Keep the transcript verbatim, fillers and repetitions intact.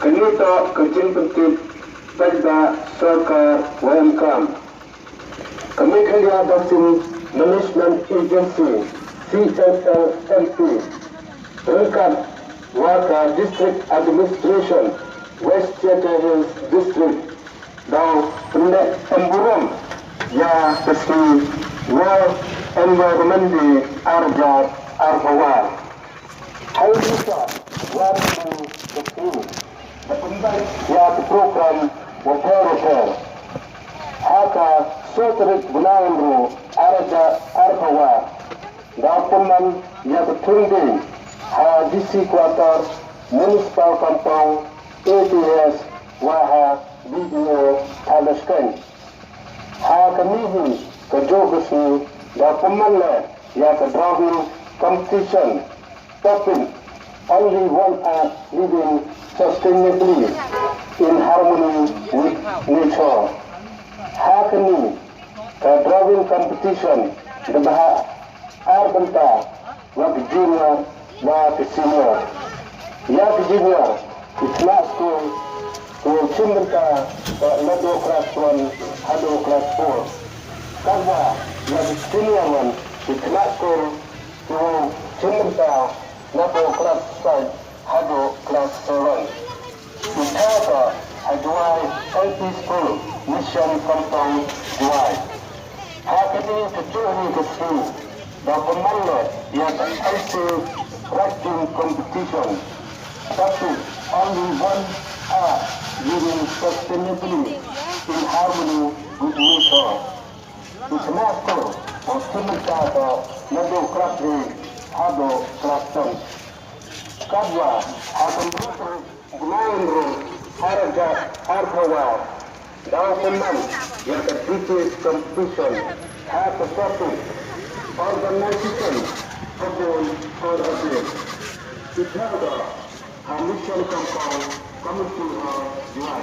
Kane ka jingpyntip paidbah sorkar wa emkam. Ka Meghalaya Basin Management Agency, C M A M A, ryngkat wa ka District Administration West Jaintia Hills District, da u pynleh pynburom ïa ka sngi World Environment Day ar hajar arphew ar. Hynrei ka wan ka sngi da pynbeit ïa ka program wapher wapher. Ha ka saw tarik bnai Ïakhun ar hajar arphew ar, da pynman ïa ka thung ding ha D C Quarter, Municipal Compound, A T S, wa ha B D O Thadlaskeiñ. Ha kane hi ka juh ka sngi da pynman leh ïa ka drawing competition, topic: Only One Earth, Living Sustainably in Harmony with Nature. Ha kane ka drawing competition da bha ar bynta, wa ka junior wa ka senior. Ïa ka junior ki khynnah skul ki shim bynta naduh class one haduh class four. Katba ïa ka senior one ki khynnah skul ki shim bynta naduh class five haduh class seven. Ki thaw ka ha Jowai L P School, Mission Compound, Jowai. Ha kane ka juh ka sngi da pynman leh ïa ka L P Writing Competition. Topic: Only One Earth, Living Sustainably in Harmony with Nature. Ki khynnah skul ki shim bynta naduh class three haduh class ten. Katba ha ka bnai Ïakhun ar hajar arphew ar da pynman ïa ka debate competition ha ka topic: Urbanization, a boon or a bane. Ki thaw ka ha Mission Compound, Community Hall, Jowai.